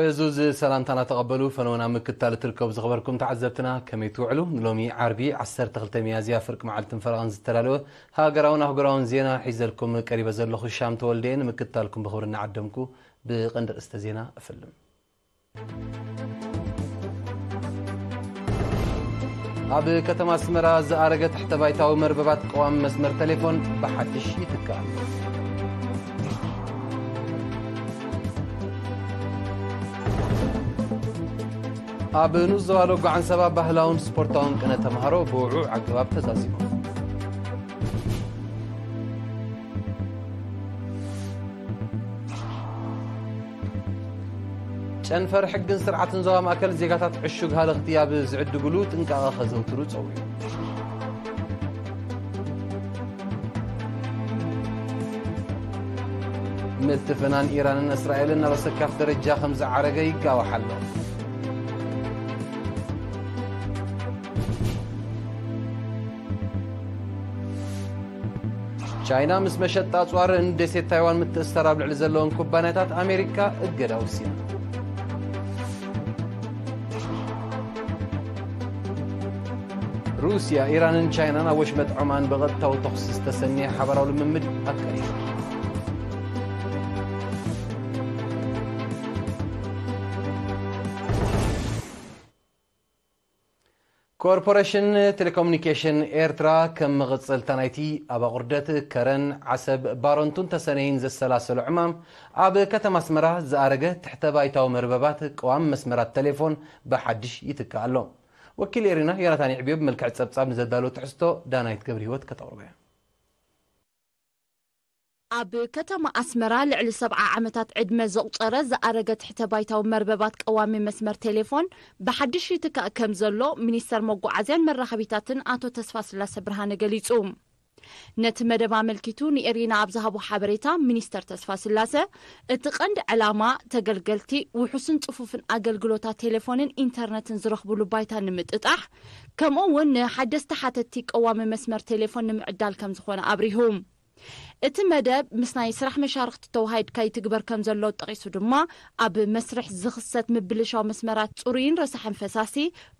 ዕዙዝ ሰላምታና ተቐበሉ። ፈነወና ምክታል ትርከቡ ዝኸበርኩም ተዓዘብትና ከመይ ትውዕሉ? ንሎሚ ዓርቢ ዓሰርተ ክልተ ሚያዝያ ፍርቂ መዓልትን ፈረቓን ዝተዳለወ ሃገራውን ኣህጉራውን ዜና ሒዘልኩም ቀሪበ ዘለኹ ሻም ተወልደየ ንምክታልኩም ብኽብሪ እናዓደምኩ ብቐንዲ ርእስተ ዜና እፍልም። ኣብ ከተማ ኣስመራ ዝኣረገ ትሕተ ባይታዊ መርበባት ቀዋሚ መስመር ቴሌፎን ብሓድሽ ይትካእ። ኣብ ንኡስ ዞባ ሎጎ ዓንሰባ ባህላውን ስፖርታውን ቅነ ተምሃሮ ብውዑዕ ኣገባብ ተዛዚሙ። ጨንፈር ሕግን ስርዓትን ዞባ ማእከል ዜጋታት ዕሹግ ሃለኽቲ ኣብ ዝዕድግሉ ጥንቃቐ ከዘውትሩ ጸዊዑ። ምትፍናን ኢራንን እስራኤልን ናብ ኣሰካፍ ደረጃ ከም ዝዓረገ ይጋዋሕ ኣሎ። ቻይና ምስ መሸጣ ኣጽዋር ንደሴት ታይዋን ምትእስሳር ኣብ ልዕሊ ዘለወን ኩባንያታት ኣሜሪካ እገዳ ወሲና። ሩስያ፣ ኢራንን ቻይናን ኣብ ወሽመጥ ዖማን ብቐጥታዊ ተኹሲ ዝተሰነየ ሓባራዊ ልምምድ ኣካይዱ። ኮርፖሬሽን ቴሌኮሙኒኬሽን ኤርትራ ከም መቐጸልታ ናይቲ ኣብ ኣቑርደት ከረን፣ ዓሰብ፣ ባረንቱን ተሰነይን ዘሰላሰሎ ዕማም ኣብ ከተማ ኣስመራ ዝኣረገ ትሕተ ባይታዊ መርበባት ቀዋሚ መስመራት ቴሌፎን ብሓድሽ ይትካእ ኣሎ። ወኪል ኤሪና ዮናታን ይዕብዮ ብመልክዕ ጸብጻብ ንዘዳሎ ትሕዝቶ ዳናይት ገብረ ህይወት ከተቕርቦ እያ። ኣብ ከተማ ኣስመራ ልዕሊ ሰብዓ ዓመታት ዕድመ ዘቑጸረ ዝኣረገ ትሕተ ባይታዊ መርበባት ቀዋሚ መስመር ቴሌፎን ብሓድሽ ይትካእ ከም ዘሎ ሚኒስተር መጓዓዝያን መራኸቢታትን ኣቶ ተስፋስላሰ ብርሃነ ገሊጹ። ነቲ መደብ ኣመልኪቱ ንኤሪና ኣብ ዝሃቦ ሓበሬታ ሚኒስተር ተስፋስላሰ፣ እቲ ቀንዲ ዕላማ ተገልገልቲ ውሑስን ጽፉፍን ኣገልግሎታት ቴሌፎንን ኢንተርነትን ዝረኽብሉ ባይታ ንምጥጣሕ፣ ከምኡ እውን ንሓደስቲ ሓተትቲ ቀዋሚ መስመር ቴሌፎን ንምዕዳል ከም ዝኾነ ኣብሪሁ። እቲ መደብ ምስ ናይ ስራሕ መሻርኽቲ ተወሃሂድካ ይትግበር ከም ዘሎ ጠቒሱ ድማ፣ ኣብ መስርሕ ዝኽሰት ምብልሻው መስመራት ጽሩይን ረሳሕን ፈሳሲ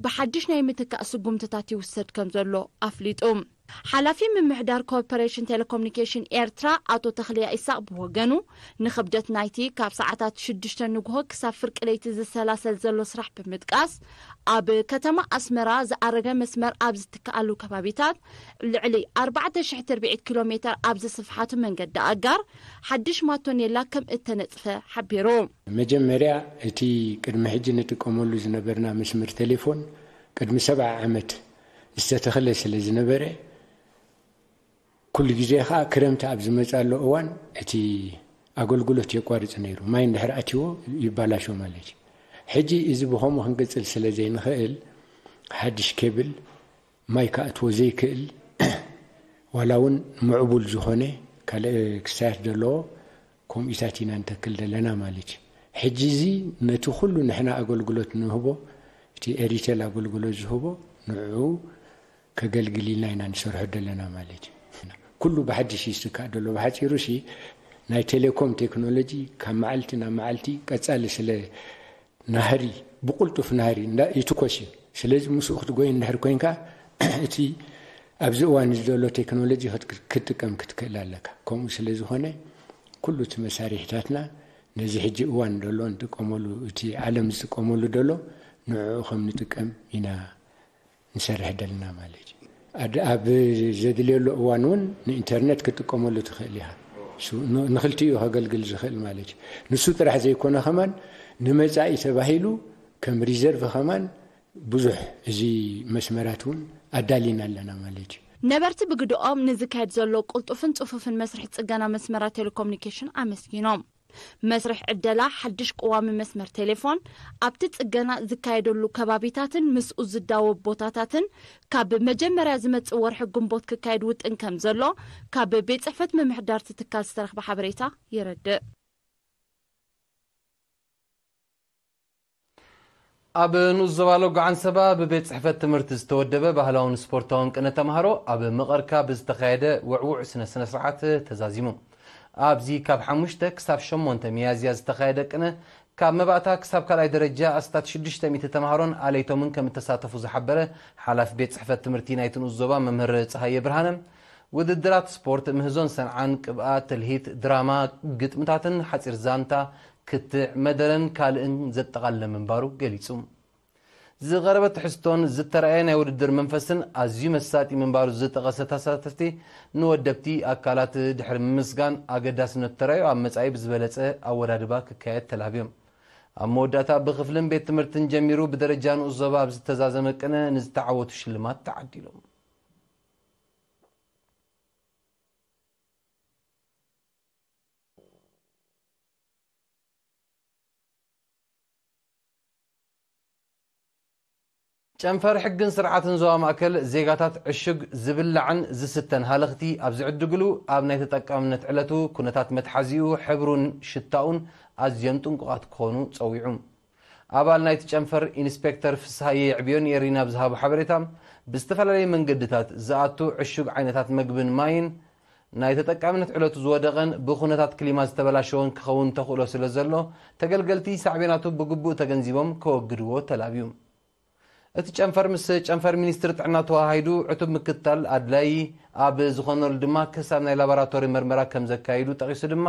ብሓድሽ ናይ ምትካእ ስጉምትታት ይውሰድ ከም ዘሎ ኣፍሊጡ። ሓላፊ ምምሕዳር ኮርፖሬሽን ቴሌኮሙኒኬሽን ኤርትራ ኣቶ ተኽልያ ኢሳቕ ብወገኑ፣ ንኽብደት ናይቲ ካብ ሰዓታት ሽዱሽተ ንግሆ ክሳብ ፍርቂ ለይቲ ዝሰላሰል ዘሎ ስራሕ ብምጥቃስ፣ ኣብ ከተማ ኣስመራ ዝኣረገ መስመር ኣብ ዝትክኣሉ ከባቢታት፣ ልዕሊ ኣርባዕተ ሽሕ ትርብዒት ኪሎ ሜተር ኣብ ዝስፍሓቱ መንገዲ ኣጋር ሓድሽ ማቶኔላ ከም እተነጽፈ ሓቢሩ። መጀመርያ እቲ ቅድሚ ሕጂ ንጥቀመሉ ዝነበርና መስመር ቴሌፎን ቅድሚ ሰብዓ ዓመት ዝተተኽለ ስለ ዝነበረ፣ ኩሉ ግዜ ኸኣ ክረምቲ ኣብ ዝመጽኣሉ እዋን እቲ ኣገልግሎት የቋርጽ ነይሩ። ማይ እንድሕር ኣትይዎ ይባላሾ ማለት እዩ። ሕጂ እዚ ብኸምኡ ክንቅጽል ስለ ዘይንኽእል፣ ሓድሽ ኬብል ማይ ክኣትዎ ዘይክእል፣ ዋላ እውን ምዕቡል ዝኾነ ካልእ ክስታያት ዘለዎ፣ ከምኡታት ኢና ንተክል ዘለና ማለት እዩ። ሕጂ እዚ ነቲ ኩሉ ንሕና ኣገልግሎት ንህቦ፣ እቲ ኤሪቴል ኣገልግሎት ዝህቦ፣ ንዕኡ ከገልግል ኢልና ኢና ንሰርሖ ዘለና ማለት እዩ። ኩሉ ብሓድሽ እዩ ዝትካእ ዘሎ። ብሓጺሩ ሲ ናይ ቴሌኮም ቴክኖሎጂ ካብ መዓልቲ ናብ መዓልቲ ቀጻሊ ስለ ናህሪ፣ ብቕልጡፍ ናህሪ እንዳ-፣ ይትኮስ እዩ። ስለዚ ምስኡ ክትጎይ እንድሕር ኮይንካ፣ እቲ ኣብዚ እዋን እዚ ዘሎ ቴክኖሎጂ ክት-፣ ክትጥቀም ክትክእል ኣለካ። ከምኡ ስለ ዝኾነ፣ ኩሉ እቲ መሳርሒታትና ነዚ ሕጂ እዋን ዘሎ ንጥቀመሉ፣ እቲ ዓለም ዝጥቀመሉ ዘሎ፣ ንዕኡ ከም ንጥቀም ኢና ንሰርሕ ደለና ማለት እዩ። ኣድ-፣ ኣብ ዘድልየሉ እዋን እውን ንኢንተርነት ክትጥቀመሉ ትኽእል ኢኻ። እሱ ን-፣ ንኽልቲኡ ከገልግል ዝኽእል ማለት እዩ። ንሱ ጥራሕ ዘይኮነ ከማን ንመጻኢ ተባሂሉ ከም ሪዘርቭ ከማን ብዙሕ እዚ መስመራት እውን ኣዳሊና ኣለና ማለት እዩ። ነበርቲ ብግድኦም ንዝካየድ ዘሎ ቅልጡፍን ጽፉፍን መስርሕ ጽገና መስመራት ቴሌኮሙኒኬሽን ኣመስጊኖም። መስርሕ ዕደላ ሓድሽ ቀዋሚ መስመር ቴሌፎን ኣብቲ ጽገና ዝካየደሉ ከባቢታትን ምስኡ ዝዳወብ ቦታታትን ካብ መጀመርያ ዝመጽእ ወርሒ ግንቦት ክካየድ ውጥን ከም ዘሎ ካብ ቤት ጽሕፈት ምምሕዳር እቲ ትካል ዝተረኽበ ሓበሬታ የረድእ። ኣብ ንኡስ ዞባ ሎጎ ዓንሰባ ብቤት ጽሕፈት ትምህርቲ ዝተወደበ ባህላውን ስፖርታውን ቅነ ተምሃሮ ኣብ መቐርካ ብዝተኻየደ ውዕዉዕ ስነ ስነ ስርዓት ተዛዚሙ። ኣብዚ ካብ ሓሙሽተ ክሳብ ሸሞንተ ሚያዝያ ዝተኻየደ ቅነ፣ ካብ መባእታ ክሳብ ካልኣይ ደረጃ ኣስታት ሽዱሽተ ሚእቲ ተምሃሮን ኣለይቶምን ከም እተሳተፉ ዝሓበረ ሓላፊ ቤት ጽሕፈት ትምህርቲ ናይቲ ንኡስ ዞባ መምህር ጸሃየ ብርሃነ፣ ውድድራት ስፖርት፣ ምህዞን ሰንዓን፣ ቅብኣ፣ ትልሂት፣ ድራማ፣ ግጥምታትን ሓጺር ዛንታ፣ ክትዕ፣ መደረን ካልእን ዘጠቓለለ ምንባሩ ገሊጹ። ዝቐረበ ትሕዝቶን ዝተራእየ ናይ ውድድር መንፈስን ኣዝዩ መሳጢ ምንባሩ ዝጠቐሰ ተሳተፍቲ፣ ንወደብቲ ኣካላት ድሕሪ ምምስጋን፣ ኣገዳስነቱ ተራእዩ ኣብ መጻኢ ብዝበለጸ ኣወዳድባ ክካየድ ተላብዮም። ኣብ መወዳእታ ብክፍልን ቤት ትምህርትን ጀሚሩ ብደረጃ ንኡስ ዞባ ኣብ ዝተዛዘመ ቅነ ንዝተዓወቱ ሽልማት ተዓዲሎም። ጨንፈር ሕግን ስርዓትን ዞባ ማእከል፣ ዜጋታት ዕሹግ ዝብላዕን ዝስተን ሃለኽቲ ኣብ ዝዕድግሉ፣ ኣብ ናይ ተጠቃምነት ዕለቱ ኩነታት መትሓዚኡ፣ ሕብሩን ሽታኡን ኣዝዮም ጥንቁቓት ክኾኑ ጸዊዑ። ኣባል ናይቲ ጨንፈር ኢንስፔክተር ፍስሃየ የዕብዮ ንኤሪና ኣብ ዝሃቦ ሓበሬታ፣ ብዝተፈላለየ መንገድታት ዝኣቱ ዕሹግ ዓይነታት መግብን ማይን፣ ናይ ተጠቃምነት ዕለቱ ዝወደቐን ብኹነታት ክሊማ ዝተበላሸወን ክኸውን ተኽእሎ ስለ ዘሎ፣ ተገልገልቲ ሳዕቤናቱ ብግቡእ ተገንዚቦም ከወግድዎ ተላብዩ። እቲ ጨንፈር ምስ ጨንፈር ሚኒስትሪ ጥዕና ተወሃሂዱ ዕቱብ ምክትታል ኣድላዪ ኣብ ዝኾነሉ ድማ ክሳብ ናይ ላቦራቶሪ መርመራ ከም ዘካይዱ ጠቒሱ ድማ፣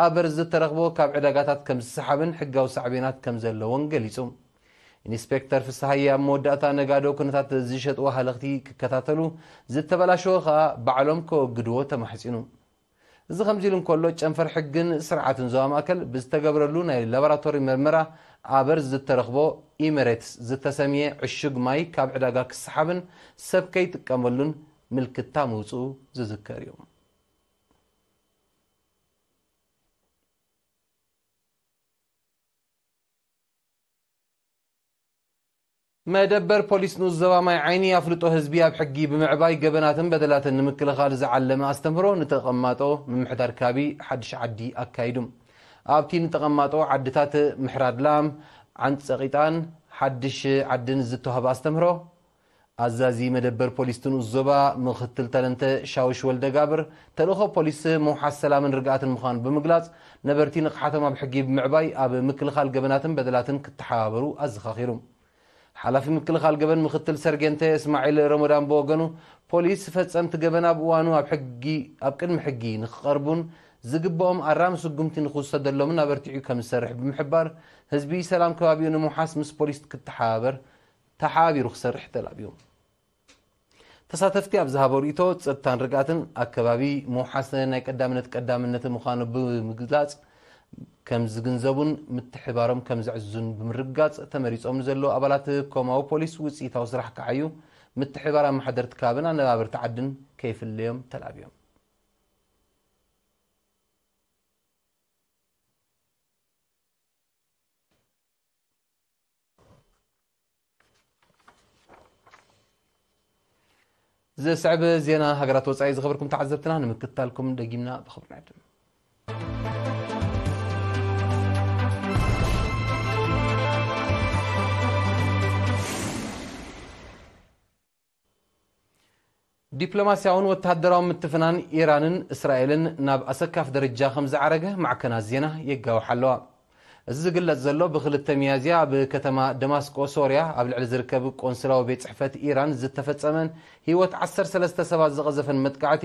ኣበር ዝተረኽቦ ካብ ዕዳጋታት ከም ዝሰሓብን ሕጋዊ ሳዕቤናት ከም ዘለዎን ገሊጹ። ኢንስፔክተር ፍስሃየ ኣብ መወዳእታ ነጋዶ ኩነታት ዝሸጥዎ ሃለኽቲ ክከታተሉ፣ ዝተበላሸወ ከኣ ባዕሎም ከወግድዎ ተማሕጺኑ። እዚ ከምዚ ኢሉ እንከሎ፣ ጨንፈር ሕግን ስርዓትን ዞባ ማእከል ብዝተገብረሉ ናይ ላቦራቶሪ መርመራ ኣበር ዝተረኽቦ ኢመሬትስ ዝተሰምየ ዕሹግ ማይ ካብ ዕዳጋ ክሰሓብን ሰብ ከይጥቀመሉን ምልክታ ምውጽኡ ዝዝከር እዩ። መደበር ፖሊስ ንኡስ ዞባ ማይ ዓይኒ ኣፍልጦ ህዝቢ ኣብ ሕጊ ብምዕባይ ገበናትን በደላትን ንምክልኻል ዝዓለመ ኣስተምህሮ ንተቐማጦ ምምሕዳር ከባቢ ሓድሽ ዓዲ ኣካይዱ። ኣብቲ ንተቐማጦ ዓድታት ምሕራድ ላም፣ ዓንጸቂጣን ሓድሽ ዓድን ዝተዋህበ ኣስተምህሮ፣ ኣዛዚ መደበር ፖሊስ ንኡስ ዞባ ምኽትል ተለንተ ሻውሽ ወልደጋብር፣ ተልእኾ ፖሊስ ምውሓስ ሰላምን ርግኣትን ምዃኑ ብምግላጽ፣ ነበርቲ ንቕሓቶም ኣብ ሕጊ ብምዕባይ ኣብ ምክልኻል ገበናትን በደላትን ክተሓባበሩ ኣዘኻኺሩ። ሓላፊ ምክልኻል ገበን ምኽትል ሰርጌንተ እስማዒል ረመዳን ብወገኑ፣ ፖሊስ ፈጸምቲ ገበን ኣብ እዋኑ ኣብ ሕጊ፣ ኣብ ቅድሚ ሕጊ ንኽቐርቡን ዝግብኦም ኣራሚ ስጉምቲ ንኽውሰደሎምን ኣበርቲዑ ከም ዝሰርሕ ብምሕባር፣ ህዝቢ ሰላም ከባቢኡ ንምውሓስ ምስ ፖሊስ ክተሓባበር ተሓባቢሩ ክሰርሕ ተላብዩ። ተሳተፍቲ ኣብ ዝሃቦ ርእይቶ፣ ጸጥታን ርግኣትን ኣከባቢ ምውሓስ ናይ ቀዳምነት ቀዳምነት ምዃኑ ብምግላጽ፣ ከም ዝግንዘቡን ምትሕባሮም ከም ዘዕዝዙን ብምርግጋጽ፣ ተመሪጾም ንዘለዉ ኣባላት ኮማዊ ፖሊስ ውጽኢታዊ ስራሕ ክዓዩ፣ ምትሕባር ኣመሓደርቲ ከባብን ኣነባበርቲ ዓድን ከይፍለዮም ተላብዮም። ዝስዕብ ዜና ሃገራት ወጻኢ ዝኸበርኩም ተዓዘብትና ንምክትታልኩም ደጊምና ብኽብሪ ንዕድም። ዲፕሎማስያውን ወተሃደራውን ምትፍናን ኢራንን እስራኤልን ናብ ኣሰካፍ ደረጃ ከም ዝዓረገ ማዕከናት ዜና የጋውሓ ኣለዋ። እዚ ዝግለጽ ዘሎ ብክልተ ሚያዝያ ኣብ ከተማ ደማስቆ ሶርያ ኣብ ልዕሊ ዝርከብ ቆንስላዊ ቤት ጽሕፈት ኢራን ዝተፈጸመን ህይወት ዓሰርተ ሰለስተ ሰባት ዝቐዘፈን መጥቃዕቲ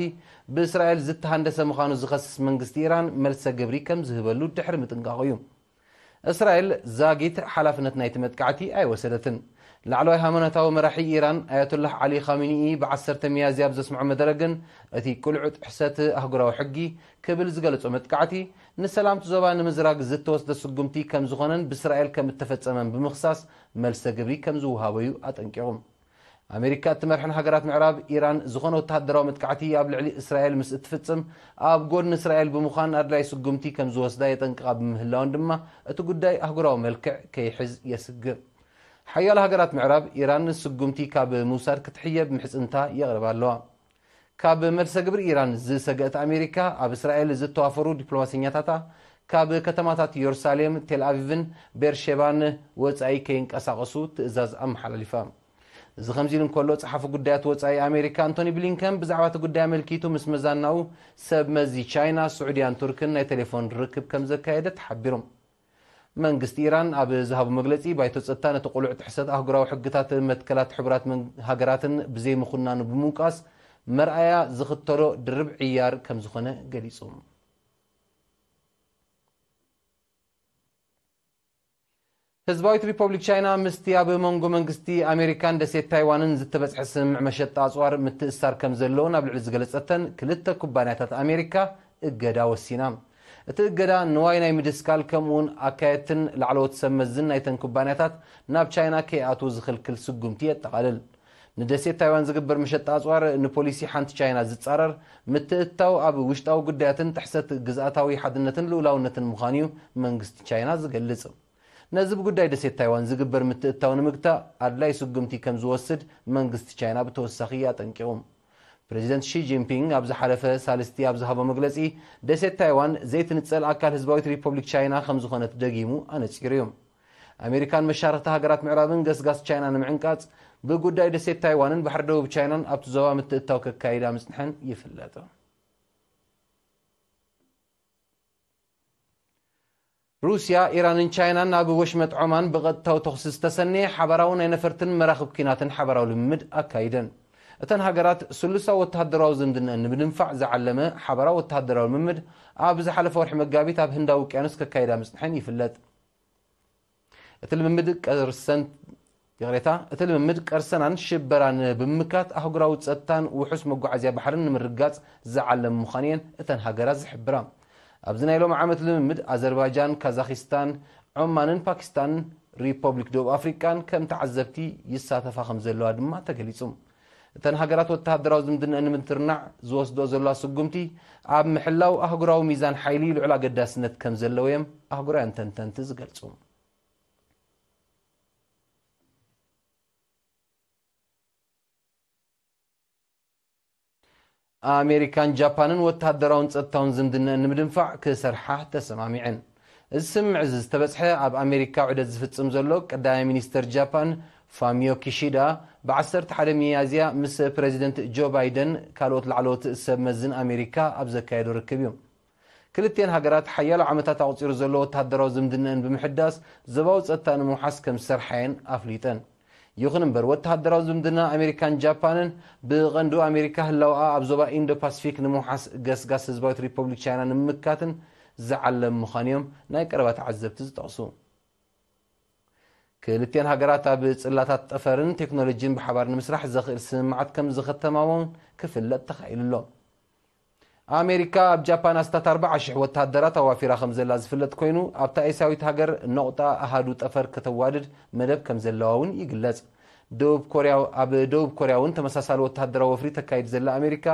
ብእስራኤል ዝተሃንደሰ ምዃኑ ዝኸስስ መንግስቲ ኢራን መልሰ ግብሪ ከም ዝህበሉ ድሕሪ ምጥንቃቑ እዩ። እስራኤል ዛጊት ሓላፍነት ናይቲ መጥቃዕቲ ኣይወሰደትን። ላዕለዋይ ሃይማኖታዊ መራሒ ኢራን ኣያቶላህ ዓሊ ኻሜኒኢ ብዓሰርተ ሚያዝያ ኣብ ዘስምዖ መደረ ግን፣ እቲ ቅሉዕ ጥሕሰት ኣህጉራዊ ሕጊ ክብል ዝገለጾ መጥቃዕቲ፣ ንሰላምቲ ዞባ ንምዝራግ ዝተወስደ ስጉምቲ ከም ዝኾነን ብእስራኤል ከም እተፈጸመን ብምኽሳስ፣ መልሰ ግብሪ ከም ዝወሃቦ እዩ ኣጠንቂቑ። ኣሜሪካ እትመርሐን ሃገራት ምዕራብ፣ ኢራን ዝኾነ ወተሃደራዊ መጥቃዕቲ ኣብ ልዕሊ እስራኤል ምስ እትፍጽም፣ ኣብ ጎድኒ እስራኤል ብምዃን ኣድላይ ስጉምቲ ከም ዝወስዳ የጠንቅቓ ብምህላወን ድማ፣ እቲ ጉዳይ ኣህጉራዊ መልክዕ ከይሕዝ የስግእ። ሓያሎ ሃገራት ምዕራብ፣ ኢራን ስጉምቲ ካብ ምውሳድ ክትሕየብ ምሕጽንታ የቕርባ ኣለዋ። ካብ መልሰ ግብሪ ኢራን ዝሰገእት ኣሜሪካ፣ ኣብ እስራኤል ዝተዋፈሩ ዲፕሎማሰኛታታ ካብ ከተማታት ዮሩሳሌም፣ ቴል ኣቪቭን ቤርሼባን ወጻኢ ከይንቀሳቐሱ ትእዛዝ ኣመሓላሊፋ። እዚ ከምዚ ኢሉ እንከሎ፣ ጸሓፊ ጉዳያት ወጻኢ ኣሜሪካ ኣንቶኒ ብሊንከን ብዛዕባ እቲ ጉዳይ ኣመልኪቱ ምስ መዛናኡ ሰብ መዚ ቻይና፣ ስዑድያን ቱርክን ናይ ቴሌፎን ርክብ ከም ዘካየደ ተሓቢሩ። መንግስቲ ኢራን ኣብ ዝሃቦ መግለጺ፣ ባይቶ ጸጥታ ነቲ ቅሉዕ ጥሕሰት ኣህጉራዊ ሕግታት መትከላት ሕቡራት መን-፣ ሃገራትን ብዘይምኹናኑ ብምውቃስ፣ መርኣያ ዝኽተሎ ድርብ ዕያር ከም ዝኾነ ገሊጹ። ህዝባዊት ሪፐብሊክ ቻይና ምስቲ ኣብ መንጎ መንግስቲ ኣሜሪካን ደሴት ታይዋንን ዝተበጽሐ ስምምዕ መሸጣ ኣጽዋር ምትእስሳር ከም ዘለዎ ናብ ልዕሊ ዝገለጸተን ክልተ ኩባንያታት ኣሜሪካ እገዳ ወሲና። እቲ እገዳ ንዋይ ናይ ምድስካል፣ ከምኡውን ኣካየድትን ላዕለዎት ሰብ መዝን ናይተን ኩባንያታት ናብ ቻይና ከይኣትዉ ዝኽልክል ስጉምቲ የጠቓልል። ንደሴት ታይዋን ዝግበር መሸጣ ኣጽዋር ንፖሊሲ ሓንቲ ቻይና ዝጻረር፣ ምትእትታው ኣብ ውሽጣዊ ጉዳያትን ጥሕሰት ግዝኣታዊ ሓድነትን ልኡላውነትን ምዃኑ እዩ መንግስቲ ቻይና ዝገልጽ። ነዚ ብጉዳይ ደሴት ታይዋን ዝግበር ምትእትታው ንምግታእ ኣድላይ ስጉምቲ ከም ዝወስድ መንግስቲ ቻይና ብተወሳኺ ኣጠንቂቑ። ፕሬዚደንት ሺ ጂንፒንግ ኣብ ዝሓለፈ ሳልስቲ ኣብ ዝሃቦ መግለጺ፣ ደሴት ታይዋን ዘይትንጸል ኣካል ህዝባዊት ሪፐብሊክ ቻይና ከም ዝኾነት ደጊሙ ኣነጺሩ እዩ። ኣሜሪካን መሻርኽቲ ሃገራት ምዕራብን ገስጋስ ቻይና ንምዕንቃጽ፣ ብጉዳይ ደሴት ታይዋንን ባሕሪ ደቡብ ቻይናን ኣብቲ ዞባ ምትእትታው ከካይዳ ምጽንሐን ይፍለጥ። ሩስያ፣ ኢራንን ቻይናን ኣብ ወሽመጥ ዖማን ብቐጥታዊ ተኹሲ ዝተሰነየ ሓባራዊ ናይ ነፈርትን መራኽብ ኲናትን ሓባራዊ ልምምድ ኣካይደን። እተን ሃገራት ስሉሳዊ ወተሃደራዊ ዝምድነአን ንምድንፋዕ ዝዓለመ ሓባራዊ ወተሃደራዊ ልምምድ ኣብ ዝሓለፈ ወርሒ መጋቢት ኣብ ህንዳዊ ውቅያኖስ ከካይዳ ምጽንሐን ይፍለጥ። እቲ ልምምድ ቀርሰን ይቕሬታ፣ እቲ ልምምድ ቀርሰናን ሽበራን ብምምካት ኣህጉራዊ ጸጥታን ውሑስ መጓዓዝያ ባሕርን ንምርግጋጽ ዝዓለመ ምዃኑ እየን እተን ሃገራት ዝሕብራ። ኣብዚ ናይ ሎሚ ዓመት ልምምድ ኣዘርባይጃን፣ ካዛኺስታን፣ ዖማንን ፓኪስታን፣ ሪፐብሊክ ደቡብ ኣፍሪቃን ከም ተዓዘብቲ ይሳተፋ ከም ዘለዋ ድማ ተገሊጹ። እተን ሃገራት ወተሃደራዊ ዝምድነአን ንምትርናዕ ዝወስድኦ ዘለዋ ስጉምቲ ኣብ ምሕላው ኣህጉራዊ ሚዛን ሓይሊ ልዑል ኣገዳስነት ከም ዘለዎ እዮም ኣህጉራውያን ተንተንቲ ዝገልጹ። ኣሜሪካን ጃፓንን ወተሃደራውን ጸጥታውን ዝምድነአን ንምድንፋዕ ክሰርሓ ተሰማሚዐን። እዚ ስምምዕ እዚ ዝተበጽሐ ኣብ ኣሜሪካ ዑደት ዝፍጽም ዘሎ ቀዳማይ ሚኒስተር ጃፓን ፋሚዮ ኪሺዳ ብ ዓሰርተ ሓደ ሚያዝያ ምስ ፕረዚደንት ጆ ባይደን ካልኦት ላዕለዎት ሰብ መዝን ኣሜሪካ ኣብ ዘካየዶ ርክብ እዩ። ክልቲኤን ሃገራት ሓያሎ ዓመታት ኣቑጺሩ ዘሎ ወተሃደራዊ ዝምድነአን ብምሕዳስ ዞባዊ ጸጥታ ንምውሓስ ከም ዝሰርሓ እየን ኣፍሊጠን። ይኹን እምበር፣ ወተሃደራዊ ዝምድና ኣሜሪካን ጃፓንን፣ ብቐንዱ ኣሜሪካ ህላወኣ ኣብ ዞባ ኢንዶ ፓሲፊክ ንምውሓስ ገስጋስ ህዝባዊት ሪፐብሊክ ቻይና ንምምካትን ዝዓለም ምዃኑ እዮም ናይ ቀረባ ተዓዘብቲ ዝጠቕሱ። ክልቲኤን ሃገራት ኣብ ጽላታት ጠፈርን ቴክኖሎጂን ብሓባር ንምስራሕ ዘኽእል ስምምዓት ከም ዝኸተማ እውን ክፍለጥ ተኻኢሉ ኣሎ። ኣሜሪካ ኣብ ጃፓን ኣስታት ኣርባዓ ሽሕ ወተሃደራት ኣዋፊራ ከም ዘላ ዝፍለጥ ኮይኑ፣ ኣብታ ኤስያዊት ሃገር ነቑጣ ኣሃዱ ጠፈር ከተዋድድ መደብ ከም ዘለዋ እውን ይግለጽ። ደቡብ ኮርያ፣ ኣብ ደቡብ ኮርያ እውን ተመሳሳሊ ወተሃደራዊ ወፍሪ ተካይድ ዘላ ኣሜሪካ፣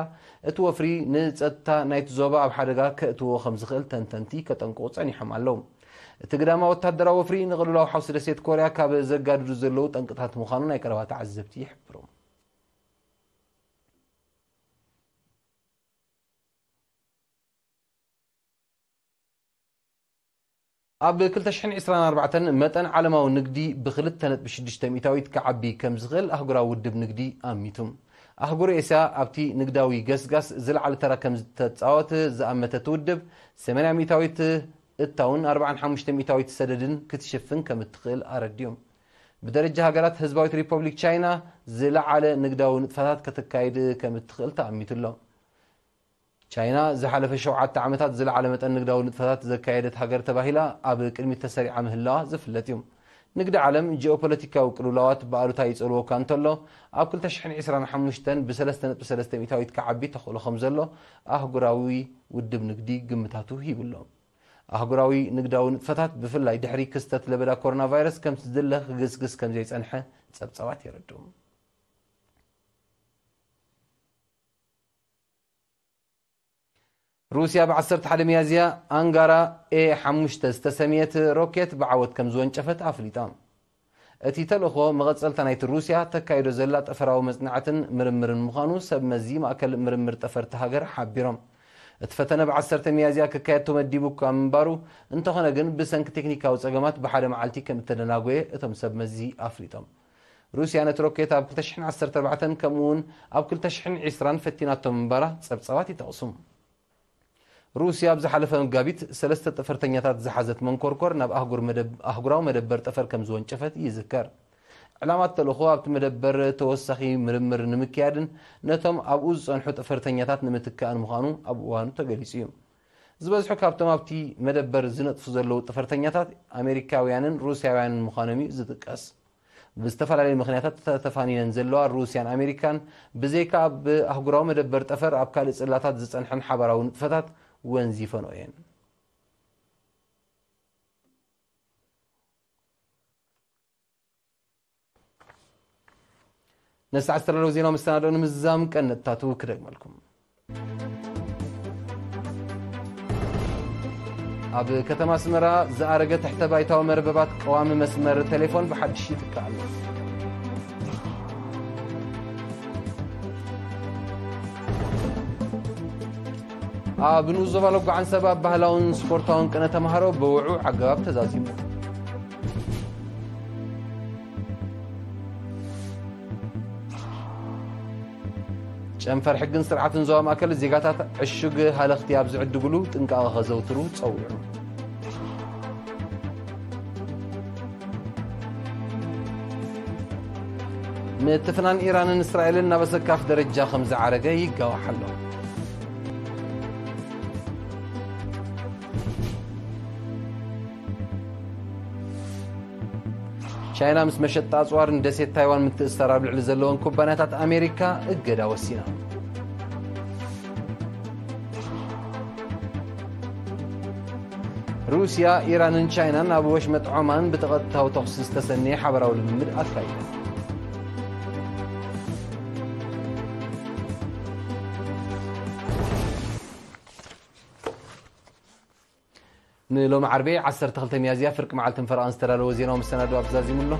እቲ ወፍሪ ንጸጥታ ናይቲ ዞባ ኣብ ሓደጋ ከእትዎ ከም ዝኽእል ተንተንቲ ከጠንቅቑ ጸኒሖም ኣለዉ። እቲ ግዳማዊ ወተሃደራዊ ወፍሪ ንቕልውላው ሓውሲ ደሴት ኮርያ ካብ ዘጋድዱ ዘለዉ ጠንቅታት ምዃኑ ናይ ቀረባ ተዓዘብቲ ይሕብሩ። ኣብ ክልተ ሽሕን ዕስራን ኣርባዕተን መጠን ዓለማዊ ንግዲ ብክልተ ነጥቢ ሽዱሽተ ሚእታዊት ክዓቢ ከም ዝኽእል ኣህጉራዊ ውድብ ንግዲ ኣሚቱ። ኣህጉር ኤስያ ኣብቲ ንግዳዊ ገስጋስ ዝለዓለ ተራ ከም ዝተጻወት ዝኣመተ እቲ ውድብ፣ ሰማንያ ሚእታዊት እታውን ኣርባዓን ሓሙሽተ ሚእታዊት ሰደድን ክትሽፍን ከም እትኽእል ኣረዲኡ። ብደረጃ ሃገራት፣ ህዝባዊት ሪፐብሊክ ቻይና ዝለዓለ ንግዳዊ ንጥፈታት ከተካይድ ከም እትኽእል ተኣሚቱ ኣሎ። ቻይና ዝሓለፈ ሸውዓተ ዓመታት ዝለዓለ መጠን ንግዳዊ ንጥፈታት ዘካየደት ሃገር ተባሂላ ኣብ ቅድሚት ተሰሪዓ ምህላዋ ዝፍለጥ እዩ። ንግዲ ዓለም ጂኦፖለቲካዊ ቅልውላዋት ብኣሉታ ይጸልዎ እኳ እንተሎ፣ ኣብ ክልተ ሽሕን ዕስራን ሓሙሽተን ብሰለስተ ነጥቢ ሰለስተ ሚእታዊት ክዓቢ ተኽእሎ ከም ዘሎ ኣህጉራዊ ውድብ ንግዲ ግምታቱ ሂቡ ኣሎ። ኣህጉራዊ ንግዳዊ ንጥፈታት ብፍላይ ድሕሪ ክስተት ለበዳ ኮሮና ቫይረስ ከምቲ ዝድለ ክግስግስ ከም ዘይጸንሐ ጸብጻባት የረድኡ። ሩስያ ብ ዓሰርተ ሓደ ሚያዝያ ኣንጋራ ኤ ሓሙሽተ ዝተሰምየት ሮኬት ብዓወት ከም ዝወንጨፈት ኣፍሊጣ። እቲ ተልእኾ መቐጸልታ ናይቲ ሩስያ ተካይዶ ዘላ ጠፈራዊ መጽናዕትን ምርምርን ምዃኑ ሰብ መዚ ማእከል ምርምር ጠፈርቲ ሃገር ሓቢሮም። እቲ ፈተነ ብ ዓሰርተ ሚያዝያ ክካየድ ተመዲቡ እኳ ምንባሩ፣ እንተኾነ ግን ብሰንኪ ቴክኒካዊ ጸገማት ብሓደ መዓልቲ ከም እተደናጎየ እቶም ሰብ መዚ ኣፍሊጦም። ሩስያ ነቲ ሮኬት ኣብ ክልተ ሽሕን ዓሰርተ ኣርባዕተን ከምኡ እውን ኣብ ክልተ ሽሕን ዕስራን ፈቲናቶ ምንባራ ጸብጻባት ይጠቕሱ። ሩስያ ኣብ ዝሓለፈ መጋቢት ሰለስተ ጠፈርተኛታት ዝሓዘት መንኮርኮር ናብ ኣህጉር መደብ-፣ ኣህጉራዊ መደበር ጠፈር ከም ዝወንጨፈት ይዝከር። ዕላማ ተልእኾ ኣብቲ መደበር ተወሳኺ ምርምር ንምክያድን ነቶም ኣብኡ ዝጸንሑ ጠፈርተኛታት ንምትካእን ምዃኑ ኣብ እዋኑ ተገሊጹ እዩ። ዝበዝሑ ካብቶም ኣብቲ መደበር ዝነጥፉ ዘለዉ ጠፈርተኛታት ኣሜሪካውያንን ሩስያውያንን ምዃኖም እዩ ዝጥቀስ። ብዝተፈላለዩ ምኽንያታት ተተፋኒነን ዘለዋ ሩስያን ኣሜሪካን ብዘይካ ኣብ ኣህጉራዊ መደበር ጠፈር ኣብ ካልእ ጽላታት ዝጸንሐን ሓባራዊ ንጥፈታት ወንዚፈንኦ እየን። ነሰዓት ዝተዳለዉ ዜናዊ መሰናድኦ ንምዝዛም ቀንጥታቱ ክደግመልኩም። ኣብ ከተማ ኣስመራ ዝኣረገ ትሕተ ባይታዊ መርበባት ቀዋሚ መስመር ቴሌፎን ብሓድሽ ይትካእ ኣሎ። ኣብ ንኡስ ዞባ ሎጎ ዓንሰባ ኣብ ባህላውን ስፖርታውን ቅነ ተምሃሮ ብውዑዕ ኣገባብ ተዛዚሙ። ጨንፈር ሕግን ስርዓትን ዞባ ማእከል ዜጋታት ዕሹግ ሃለኽቲ ኣብ ዝዕድግሉ ጥንቃቐ ከዘውትሩ ጸዊዑ። ምትፍናን ኢራንን እስራኤልን ናብ ኣሰካፍ ደረጃ ከም ዝዓረገ ይጋዋሕ ኣሎ። ቻይና ምስ መሸጣ ኣጽዋር ንደሴት ታይዋን ምትእስሳር ኣብ ልዕሊ ዘለወን ኩባንያታት ኣሜሪካ እገዳ ወሲና። ሩስያ፣ ኢራንን ቻይናን ኣብ ወሽመጥ ዖማን ብተቐጥታዊ ተኹሲ ዝተሰነየ ሓበራዊ ልምምድ ኣካይደን። ንሎሚ ዓርቢ ዓሰርተ ክልተ ሚያዝያ ፍርቂ መዓልትን ፈረቓን ዝተዳለወ ዜናዊ መሰናድኦ ኣብዛዚሙ ኣሎ።